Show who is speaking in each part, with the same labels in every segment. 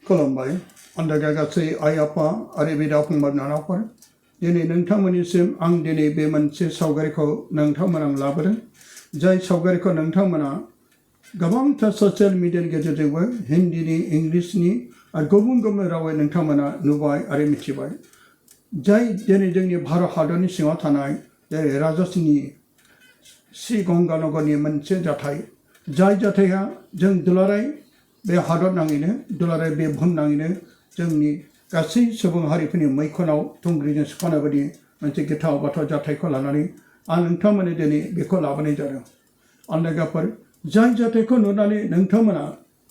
Speaker 1: खुलुमबाय अन्दागा गासै आइ आफा आरो बिदा फंबाय बिनानावफोर दिनै नोंथांमोननिसिम आं दिनै बे मोनसे सावगारिखौ नोंथांमोनाव लाबोदों जाय सावगारिखौ नोंथांमोना गोबांथार ससियेल मिडियानि गेजेरजोंबो हिन्दीनि इंलिशनि आरो गुबुन गुबुन रावै नोंथांमोना नुबाय आरो मिथिबाय जाय दिनै जोंनि भारत हादरनि सिङाव थानाय जेरै राजस्थाननि श्रीगंगानगरनि मोनसे जाथाय जाय जाथाया जों दुलाराय बे हादर नाङैनो दुलाराय बे बुहुम नाङैनो जोंनि गासै सुबुं हारिफोरनि मैखुनाव थुंग्रिजों सुखानाय बायदि मोनसे गिथाव बाथाव जाथायखौ लानानै आं नोंथांमोननो दिनै बेखौ लाबोनाय जादों अन्दागाफोर जाय जाथायखौ नुनानै नोंथांमोना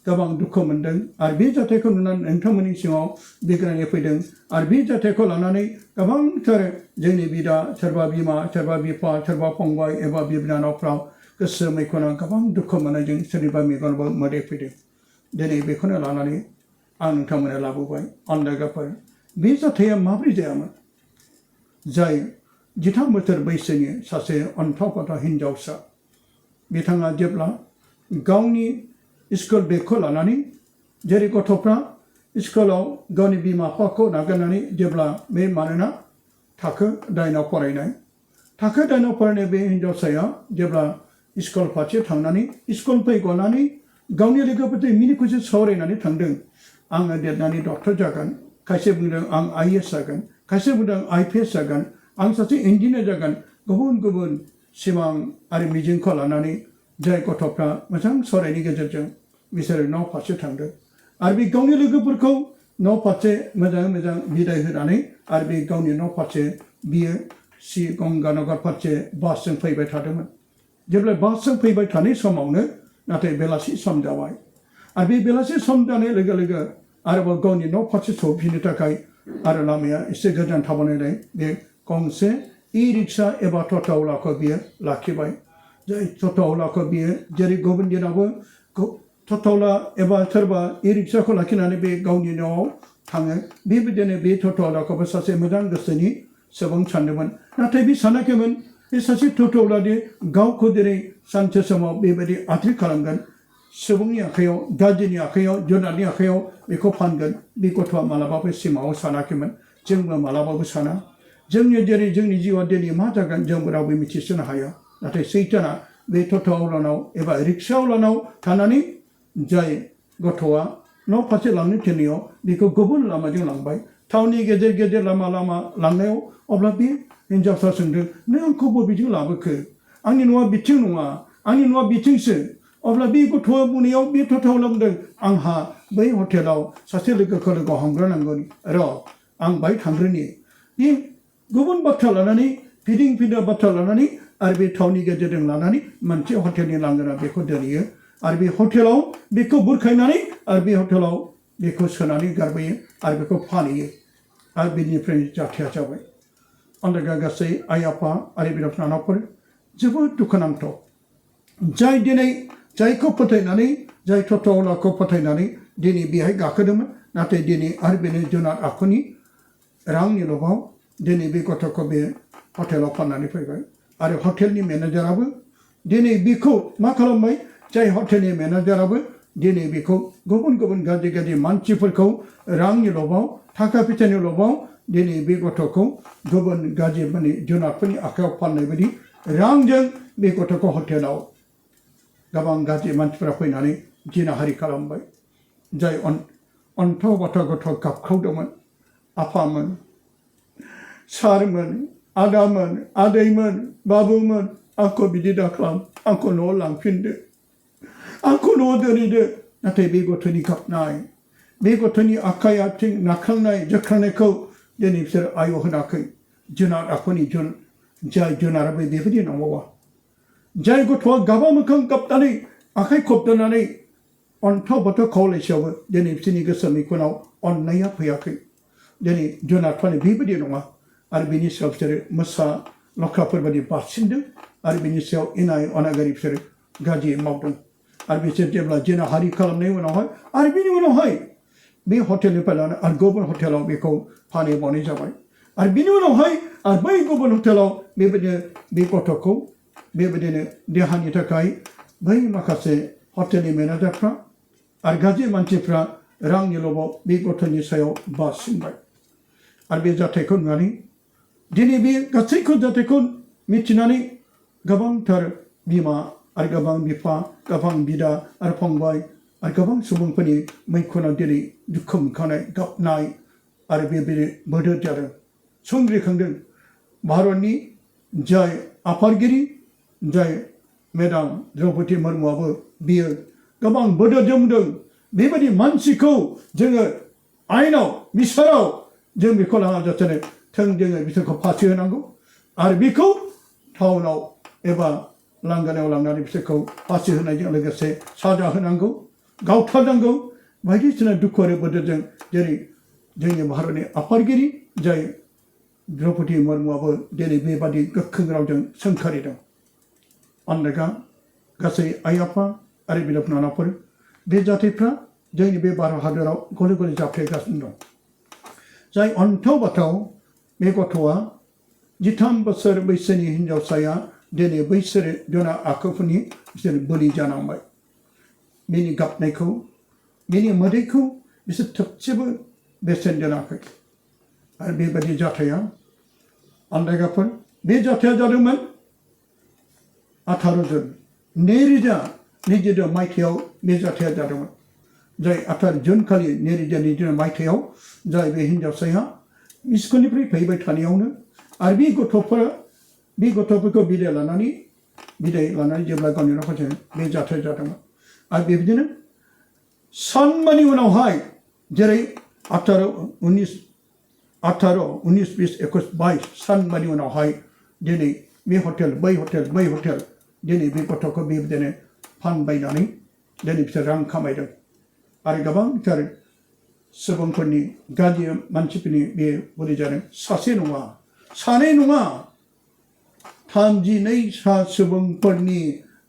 Speaker 1: गोबां दुखु मोनदों आरो बे जाथायखौ नुनानै नोंथांमोननि सिङाव बिग्रायनाय फैदों आरो बे जाथायखौ लानानै गोबांथार जोंनि बिदा सोरबा बिमा सोरबा बिफा सोरबा फंबाय एबा बिनानावफ्रा गोसो मैखुनाव गोबां दुखु मोननायजों सोरनिबा मेगनावबो मोदै फैदों दिनै बेखौनो लानानै आं नोंथांमोननो लाबोबाय अन्दागाफोर बे जाथाया माबोरै जायामोन जाय 13 बोसोर बैसोनि सासे अन्थाव बाथाव हिन्जावसा बिथाङा जेब्ला गावनि स्कुल बेगखौ लानानै जेरै गथ'फ्रा स्कुलाव गावनि बिमा बिफाखौ नागारनानै जेब्ला बे मानोना थाखो 9 फरायनाय थाखो 9 फरायनाय बे हिन्जावसाया जेब्ला स्कुल फारसे थांनानै स्कुलनिफ्राय गनानै गावनि लोगोफोरजों मिनि खुसि सावरायनानै थांदों आङो देरनानै डक्टर जागोन खायसे बुंदों आं IAS जागोन खायसे बुंदों IPS जागोन आं सासे इन्जिनियार जागोन गुबुन गुबुन सिमां आरो मिजिंखौ लानानै जाय गथ'फ्रा मोजां सावरायनायनि गेजेरजों बिसोरो न' फारसे थांदों आरो बे गावनि लोगोफोरखौ न' फारसे मोजाङै मोजां बिदाय होनानै आरो बे गावनि न' फारसे बियो श्रीगंगानगर फारसे बासजों फैबाय थादोंमोन जेब्ला बासजों फैबाय थानाय समावनो नाथाय बेलासि सम जाबाय आरो बे बेलासि सम जानाय लोगो लोगो आरोबाव गावनि न' फारसे सौफैनो थाखाय आरो लामाया एसे गोजान थाबायनायलाय बे गंसे रिक्सा एबा टट'वालाखौ बियो लाखिबाय जाय टट'वालाखौ बियो जेरै गुबुन दिनावबो टट'वाला एबा सोरबा रिक्साखौ लाखिनानै बे गावनि न'आव थाङो बेबायदिनो बे टट'वालाखौबो सासे मोजां गोसोनि सुबुं सानदोंमोन नाथाय बे सानाखैमोन बे सासे टट'वालादि गावखौ दिनै सानसे समाव बेबायदि आद्रि खालामगोन सुबुंनि आखायाव गाज्रिनि आखायाव जुनारनि आखायाव बेखौ फानगोन बे गथ'आ मालाबाबो सिमाङाव सानाखैमोन जोंबो मालाबाबो साना जोंनि जेरै जोंनि जिउआ दिनै मा जागोन जोंबो रावबो मिथिस'नो हाया नाथाय सैताना बे टट'वालानाव एबा रिक्सावालानाव थानानै जाय गथ'आ न' फारसे लांनो थिननायाव बेखौ गुबुन लामाजों लांबाय टाउननि गेजेर गेजेर लामा लामा लांनायाव अब्ला बे हिन्जावसा सोंदों नों आंखौ बबेजों लाबोखो आंनि न'आ बिथिं नङा आंनि न'आ बिथिंसो अब्ला बे गथ'आ बुंनायाव बे टट'वाला बुंदों आंहा बै हटेलाव सासे लोगोखौ लोगोआव हमग्रोनांगोन र' आं बाहाय थांग्रोनि बे गुबुन बाथ्रा लानानै फिदिं फिदा बाथ्रा लानानै आरो बे टाउननि गेजेरजों लानानै मोनसे हटेलनि लांगोना बेखौ दोनहैयो आरो बे हटेलाव बेखौ बुरखायनानै आरो बे हटेलाव बेखौ सोनानै गारबोयो आरो बेखौ फानहैयो आरो बेनिफ्राय जाथाया जाबाय अन्दागा गासै आइ आफा आरो बिदा बिनानावफोर जोबोद दुखुनांथाव जाय दिनै जायखौ फोथायनानै जाय टट'वालाखौ फोथायनानै दिनै बेहाय गाखोदोंमोन नाथाय दिनै आरो बेनो जुनार आखुनि रांनि लबाव दिनै बे गथ'खौ बे हटेलाव फाननानै फैबाय आरो हटेलनि मेनेजाराबो दिनै बेखौ मा खालामबाय जाय हटेलनि मेनेजाराबो दिनै बेखौ गुबुन गुबुन गाज्रि गाज्रि मानसिफोरखौ रांनि लबाव थाखा फैसानि लबाव दिनै बे गथ'खौ गुबुन गाज्रि माने जुनारफोरनि आखायाव फाननाय बायदि रांजों बे गथ'खौ हटेलाव गोबां गाज्रि मानसिफोरा फैनानै जिनाहारि खालामबाय जाय अन्थाव बाथाव गथ' गाबख्रावदोंमोन आफामोन सारमोन आदामोन आदैमोन बाबुमोन आंखौ बिदि दाखालाम आंखौ न'आव लांफिनदो आंखौ न'आव दोनहैदो नाथाय बे गथ'नि गाबनाय बे गथ'नि आखाइ आथिं नाख्रांनाय जोख्रांनायखौ दिनै बिसोर आय' होनाखै जुनार आखुनि जाय जुनाराबो बेबायदि नंबावा जाय गथ'आ गाबा मोखां गाबनानै आखाइ खबदोनानै अन्थाव बाथाव खावलायसेयावबो दिनै बिसोरनि गोसो मैखुनाव अननाया फैयाखै दिनै जुनारफ्रानो बेबायदि नङा आरो बिनि सायाव बिसोरो मोसा लख्राफोर बायदि बारसिनदों आरो बिनि सायाव इनाय अनागारि बिसोरो गाज्रि मावदों आरो बिसोर जेब्ला जिनाहारि खालामनायनि उनावहाय आरो बिनि उनावहाय बे हटेलनिफ्राय लानानै आरो गुबुन हटेलाव बेखौ फानहैबावनाय जाबाय आरो बिनि उनावहाय आरो बै गुबुन हटेलाव बेबायदिनो बे गथ'खौ बेबायदिनो देहानि थाखाय बै माखासे हटेलनि मेनेजारफ्रा आरो गाज्रि मानसिफ्रा रांनि लबाव बे गथ'नि सायाव बासिनबाय आरो बे जाथायखौ नुनानै दिनै बे गासैखौ जाथायखौ मिथिनानै गोबांथार बिमा आरो गोबां बिफा गोबां बिदा आरो फंबाय आरो गोबां सुबुंफोरनि मैखुनाव दिनै दुखु मोनखांनाय गाबनाय आरो बेबायदि बोदोर जादों संग्रिखांदों भारतनि जाय आफादगिरि जाय मेडाम द्रौपदी मुर्मुआबो बियो गोबां बोदोरजों बुंदों बेबायदि मानसिखौ जोङो आयेनाव बिसाराव जों बेखौ लाङाजासेनो थोंजोङै बिसोरखौ फासि होनांगौ आरो बेखौ टाउनाव एबा लांगोनायाव लांनानै बिसोरखौ फासि होनायजों लोगोसे साजा होनांगौ गावथारनांगौ बायदिसिना दुखु आरो बोदोरजों जेरै जोंनि भारतनि आफादगिरि जाय द्रौपदी मुर्मुआबो दिनै बेबादि गोख्रों रावजों सोंखारिदों अनलेखा गासै आइ आफा आरो बिदा बिनानावफोर बे जाथायफ्रा जोंनि बे भारत हादराव गले गले जाफ्लेगासिनो दं जाय अन्थाव बाथाव बे गथ'आ 13 बोसोर बैसोनि हिन्जावसाया दिनै बैसोर जुना आखुफोरनि बिसोर बोलि जानांबाय बिनि गाबनायखौ बिनि मोदैखौ बिसोर थोबसेबो बेसेन दोनाखै आरो बेबायदि जाथाया आन्दायगाफोर बे जाथाया जादोंमोन 18 जुन 2022 मायथाइयाव बे जाथाया जादोंमोन जाय 18 जुन खालि 2022 मायथाइयाव जाय बे हिन्जावसाया स्कुलनिफ्राय फैबाय थानायावनो आरो बे गथ'फोरखौ बिदाय लानानै जेब्ला गावनि न'खर बे जाथाया जादोंमोन आरो बेबायदिनो सानबानि उनावहाय जेरै 18, 19, 20, 21, 22 सानबानि उनावहाय दिनै बे हटेल बै हटेल दिनै बे गथ'खौ बेबायदिनो फानबायनानै दिनै बिसोर रां खामायदों आरो गोबांथार सुबुंफोरनि गाज्रि मानसिफोरनि बे बोलि जादों सासे नङा सानै नङा 32 सुबुंफोरनि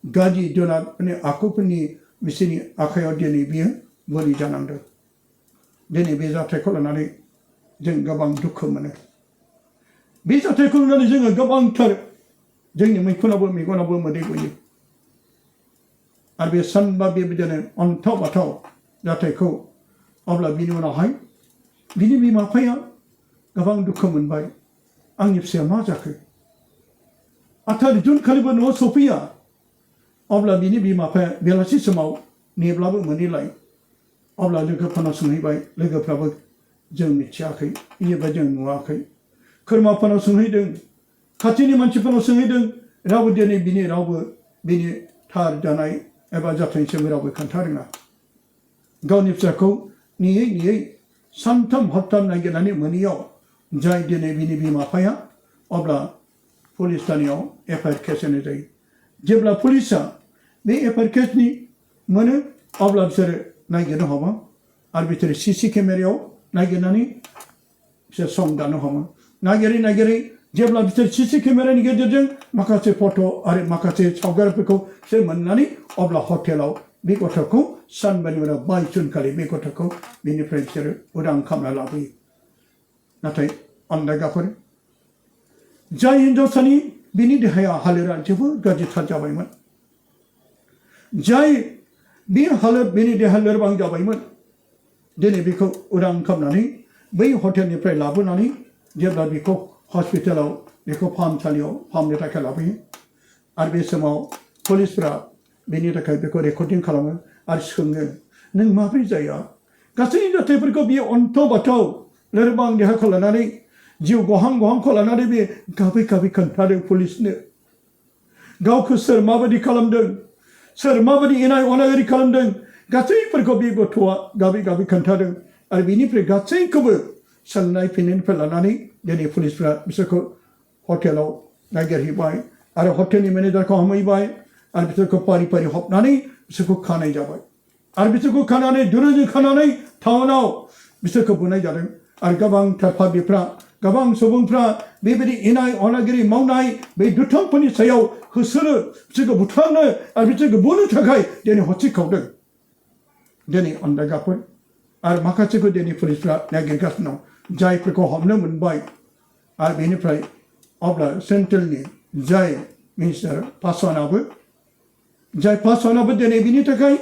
Speaker 1: गाज्रि जुनारफोरनि आखुफोरनि बिसोरनि आखायाव दिनै बियो बोलि जानांदों दिनै बे जाथायखौ लानानै जों गोबां दुखु मोनो बे जाथायखौ लानानै जोङो गोबांथार जोंनि मेगनावबो मोदै गयो आरो बे सानबा बेबायदिनो अन्थाव बाथाव जाथायखौ अब्ला बिनि उनावहाय बिनि बिमा बिफाया गोबां दुखु मोनबाय आंनि फिसाया मा जाखो 18 जुन खालिबो न'आव सफैया अब्ला बिनि बिमा बिफाया बेलासि समाव नेब्लाबो मोनैलाय अब्ला लोगोफोरनाव सोंहैबाय लोगोफ्राबो जों मिथियाखै एबा जों नुवाखै खुरमाफोरनाव सोंहैदों खाथिनि मानसिफोरनाव सोंहैदों रावबो दिनै बिनि थार जानाय एबा जाथायनि सोमोन्दै रावबो खोन्था रोङा गावनि फिसाखौ नेयै सानथाम हरथाम नागिरनानै मोनैयाव जाय दिनै बिनि बिमा बिफाया अब्ला पुलिस थानायाव एफआइआर केस होनाय जायो जेब्ला पुलिसा बे एफआइआर केसनि मोनो अब्ला बिसोरो नागिरनो हमो आरो बिसोरो सीसी केमेरायाव नागिरनानै बिसोर सं दानो हमो नागिरै जेब्ला बिसोर सीसी केमेरानि गेजेरजों माखासे फट' आरो माखासे सावगारिफोरखौ बिसोर मोननानै अब्ला हटेलाव बे गथ'खौ सानबानि उनाव 22 जुन खालि बे गथ'खौ बेनिफ्राय बिसोरो उदां खालामना लाबोयो नाथाय अनदायगाफोर जाय हिन्जावसानि बिनि देहाया हालोदा जोबोद गाज्रिथार जाबायमोन जाय बे बिनि देहा लोरबां जाबायमोन दिनै बेखौ उदां खालामनानै बै हटेलनिफ्राय लाबोनानै जेब्ला बेखौ हस्पिटालाव बेखौ फाहामसालियाव फाहामनो थाखाय लाबोयो आरो बे समाव पुलिसफ्रा बेनि थाखाय बेखौ रेकर्डिं खालामो आरो सोङो नों माबोरै जाया गासै जाथायफोरखौ बियो अन्थाव बाथाव लोरबां देहाखौ लानानै जिउ गहांखौ लानानै बे गाबै खोन्थादों पुलिसनो गावखौ सोर माबायदि खालामदों सोर माबायदि इनाय अनागारि खालामदों गासैफोरखौ बे गथ'आ गाबै खोन्थादों आरो बेनिफ्राय गासैखौबो सोंनाय फिन्नायनिफ्राय लानानै दिनै पुलिसफ्रा बिसोरखौ हटेलाव नागिरहैबाय आरो हटेलनि मेनेजारखौ हमहैबाय आरो बिसोरखौ फारि हबनानै बिसोरखौ खानाय जाबाय आरो बिसोरखौ खानानै दुरुंजों खानानै टाउनाव बिसोरखौ बुनाय जादों आरो गोबांथार पाब्लिकफ्रा गोबां सुबुंफ्रा बेबायदि इनाय अनागारि मावनाय बे दुथांफोरनि सायाव होसोनो बिसोरखौ बुथारनो आरो बिसोरखौ बुनो थाखाय दिनै हसिखावदों दिनै अनदायगाफोर आरो माखासेखौ दिनै पुलिसफ्रा नागिरगासिनो दं जायफोरखौ हमनो मोनबाय आरो बेनिफ्राय अब्ला सेन्ट्रेलनि जाय मिनिस्टार पासवानाबो दिनै बिनि थाखाय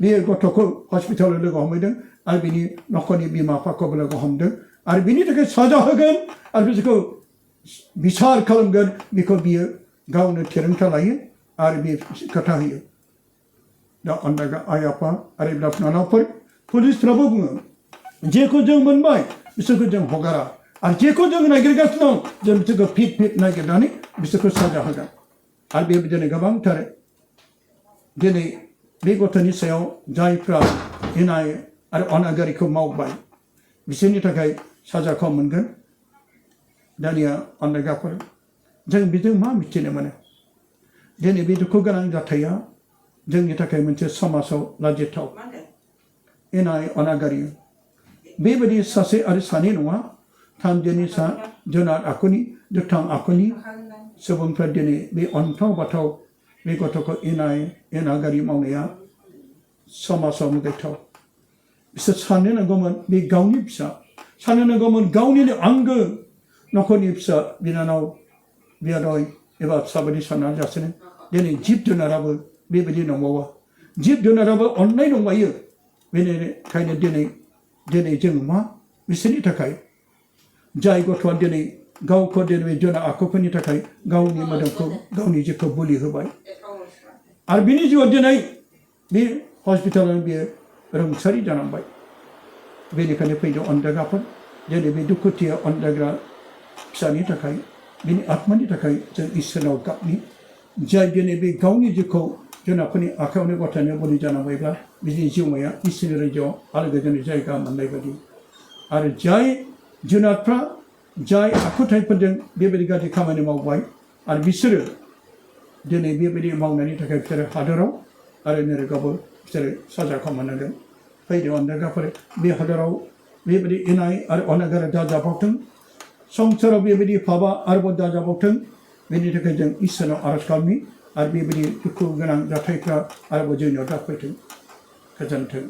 Speaker 1: बे गथ'खौ हस्पिटालाव लोगो हमहैदों आरो बिनि नखरनि बिमा बिफाखौबो लोगो हमदों आरो बिनि थाखाय साजा होगोन आरो बिसोरखौ बिसार खालामगोन बेखौ बियो गावनो थिरांथा लायो आरो बे खोथा होयो दा अन्दागा आइ आफा आरो बिदा बिनानावफोर पुलिसफ्राबो बुङो जेखौ जों मोनबाय बिसोरखौ जों हगारा आरो जेखौ जों नागिरगासिनो दं जों बिसोरखौ फिट नागिरनानै बिसोरखौ साजा होगोन आरो बेबायदिनो गोबांथार दिनै बे गथ'नि सायाव जायफ्रा इनाय आरो अनागारिखौ मावबाय बिसोरनि थाखाय साजाखौ मोनगोन दानिया अन्दागाफोर जों बेजों मा मिथिनो मोनो दिनै बे दुखु गोनां जाथाया जोंनि थाखाय मोनसे समाजाव लाजिथाव इनाय अनागारि बेबायदि सासे आरो सानै नङा थामजिनि सा जुनार आखुनि दुथां आखुनि सुबुंफ्रा दिनै बे अन्थाव बाथाव बे गथ'खौ इनाय अनागारि मावनाया समाजाव मुगैथाव बिसोर साननो नांगौमोन बे गावनि फिसा साननो नांगौमोन गावनिनो आंगो नखरनि फिसा बिनानाव बियादै एबा फिसाबायदि साननानै जासिनो दिनै जिब जुनाराबो बेबायदि नंबावा जिब जुनाराबो अननाय दंबायो बेनिखायनो दिनै जों मा बिसोरनि थाखाय जाय गथ'आ दिनै गावखौ दिनै जुनार आखुफोरनि थाखाय गावनि मोदोमखौ गावनि जिउखौ बोलि होबाय आरो बिनि जिउआव दिनै बे हस्पिटालाव बियो रुंसारि जानांबाय बेनिखायनो फैदों अन्दागाफोर दिनै बे दुखुथिया अन्दाग्रा फिसानि थाखाय बिनि आत्मानि थाखाय जों इसोरनाव गाबनि जाय दिनै बे गावनि जिउखौ जुनारफोरनि आखायावनो गथायनो बलि जानांबायब्ला बिनि जिउमाया इसोरनि रायजोआव आलो गोजोननि जायगा मोननाय बायदि आरो जाय जुनारफ्रा जाय आखुथायफोरजों बेबायदि गाज्रि खामानि मावबाय आरो बिसोरो दिनै बेबायदि मावनायनि थाखाय बिसोरो हादोराव आरो मुलुगावबो बिसोरो साजाखौ मोननांगोन फैदों अन्दागाफोर बे हादोराव बेबायदि इनाय आरो अनागारि दाजाबावथों संसाराव बेबायदि पापआ आरोबाव दाजाबावथों बेनि थाखाय जों इसोरनाव आरज खालामनि आरो बेबायदि दुखु गोनां जाथायफ्रा आरोबाव जोंनियाव दाफैथों गोजोन्थों